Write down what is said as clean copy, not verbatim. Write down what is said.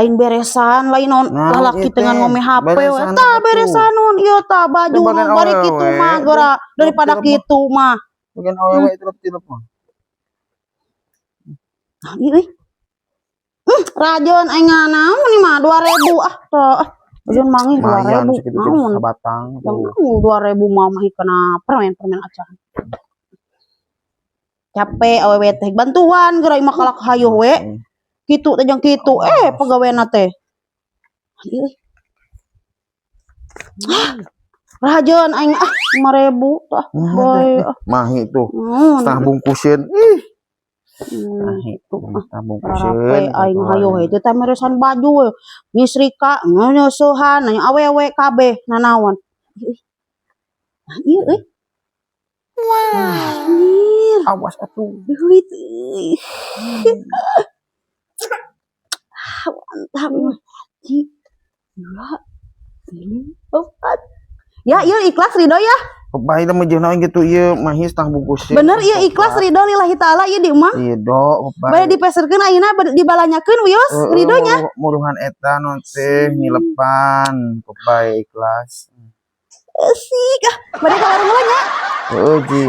Lain beresan, lain naon. Naon lalaki ieu teh ngan teh? ngome HP we. Beresan Tah atuh. Beresan naon ieu tah baju Itu bagian nu bari awewe. kitu mah geura daripada Tilep mah. Kitu mah. Bagian awewe tilep-tilep mah. Nah, ieu euy. Rajeun aing naon ieu mah 2000 ah tah ah. Rajeun manggih Lumayan 2000 segitu ge naon. Sabatang Yang tuh. 2000 mah mah kana permen-permen acan. Capek awewe teh bantuan geura imah kalak hayoh we. Kitu teh jeung kitu eh pegawena teh. Ieu euy. Ah, rajeun aing ah 5000 tah Nah, bae teh. ah. Mahi tuh. Naon. Setengah bungkuseun. Ih, Mahi tuh ah. setengah bungkuseun. Rarape aing hayoh we teh meresan baju we. Nyistrika, nyeusuhan, nanya awewe kabeh nanaon. Ieu euy. Nah, ieu euy. Wah, anjir. Awas atuh. Duit euy. Ah, mantap. Hiji, dua, tilu, empat. Ya, ieu ikhlas ridho ya. Bae mah jeung naon gitu ieu mahi setengah bungkuseun. Bener ieu ikhlas ridho lillahi taala ieu di mah. Ridho. Bade dipeserkeun ayeuna bade dibalanyakeun wios ridhonya. Muruhan eta non teh ngilepan bae ikhlas. Asik ah. Bade ka warung heula nya. Heeh, Ji.